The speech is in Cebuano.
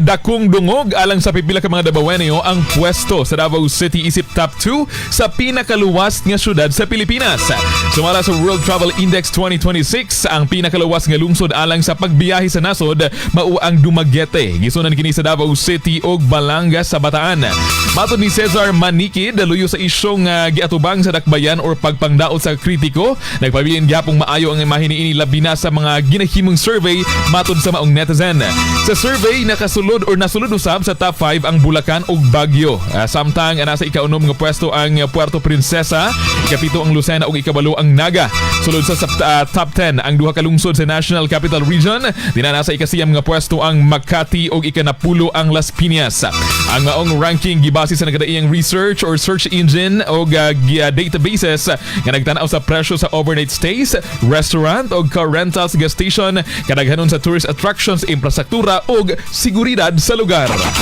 Dakong dungog alang sa pipila ka mga Dabawenyo ang pwesto sa Davao City isip top 2 sa pinakaluwas nga syudad sa Pilipinas. Sumala sa World Travel Index 2026, ang pinakaluwas nga lungsod alang sa pagbiyahe sa nasod mao ang Dumaguete. Gisunan kini sa Davao City ug Balanga sa Bataan. Matod ni Cesar Manikid, luyo sa isyong giatubang sa dakbayan or pagpangdaot sa kritiko, nagpabilin gyapong maayo ang imahe niini, labi na sa mga ginahimong survey matod sa maong netizen. Sa survey, nakasulod or nasulod usab sa top 5 ang Bulacan ug Baguio. Samtang nasa ikaunom nga pwesto ang Puerto Princesa, ikapito ang Lucena ug ikawalo ang Naga. Sulod sa top 10 ang duha ka lungsod sa National Capital Region, dinha nasa ikasiyam nga pwesto ang Makati ug ikanapulo ang Las Piñas. Ang maong ranking gibase sa nagkadaiyang research or search engine o databases nga nagtanaw sa presyo sa overnight stays, restaurant o car rentals, gas station, kadaghanon sa tourist attractions, infrastruktura ug seguridad sa lugar.